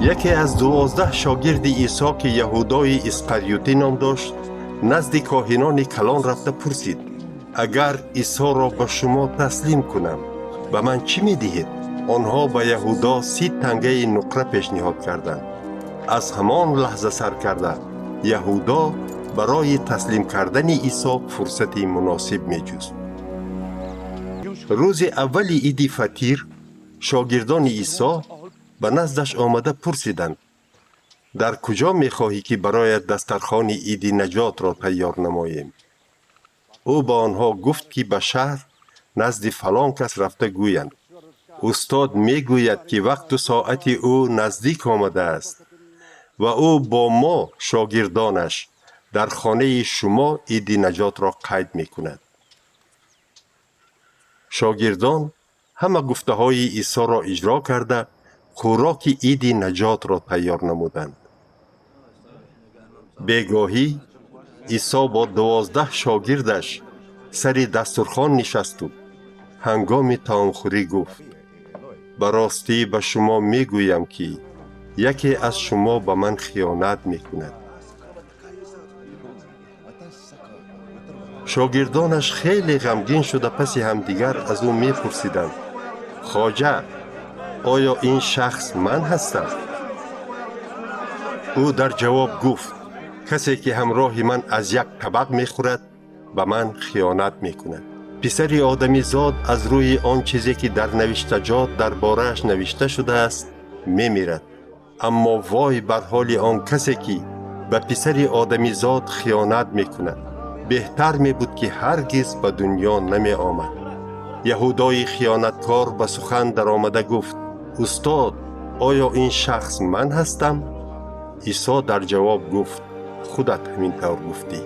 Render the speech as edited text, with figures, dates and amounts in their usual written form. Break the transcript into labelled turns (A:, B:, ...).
A: Яке аз 12 шогирди Исо, ки Яҳудои Исқариютӣ ном дошт, назди коҳинони калон рафта пурсид: «Агар Исоро ба шумо таслим кунам, ба ман чӣ медиҳед?» Онҳо ба Яҳудо 30 тангаи нуқра пешниҳод карданд. Аз ҳамон лаҳза сар карда, Яҳудо барои таслим кардани Исо фурсати муносиб меҷуст. Рӯзи аввали иди Фатир шогирдони Исо ба наздаш омада пурсиданд: «Дар куҷо мехоҳӣ, ки бароят дастархони иди наҷотро тайёр намоем?» Ӯ ба онҳо гуфт, ки ба шаҳр назди фалон кас рафта гӯянд: «Устод мегӯяд, ки вақту соати ӯ наздик омадааст ва ӯ бо мо, шогирдонаш, дар хонаи шумо иди наҷотро қайд мекунад». Шогирдон ҳама гуфтаҳои Исоро иҷро карда, хӯроки иди наҷотро тайёр намуданд. Бегоҳӣ Исо бо 12 шогирдаш сари дастурхон нишасту ҳангоми таомхӯрӣ гуфт: «Ба ростӣ ба шумо мегӯям, ки яке аз шумо ба ман хиёнат мекунад». Шогирдонаш хеле ғамгин шуда, паси ҳамдигар аз ӯ мепурсиданд: «Хоҷа, оё ин шахс ман ҳастам?» Ӯ дар ҷавоб гуфт: «Касе ки ҳамроҳи ман аз як табақ мехӯрад, ба ман хиёнат мекунад. Писари Одамизод аз рӯи он чизе, ки дар навиштаҷот дар борааш навишта шудааст, мемирад, аммо вой бар ҳоли он касе, ки ба писари Одамизод хиёнат мекунад! Беҳтар мебуд, ки ҳаргиз ба дунё намеомад». Яҳудои хиёнаткор ба сухан даромада гуфт: «Устод, оё ин шахс ман ҳастам?» Исо дар ҷавоб гуфт: «Худат ҳамин тавр гуфтӣ».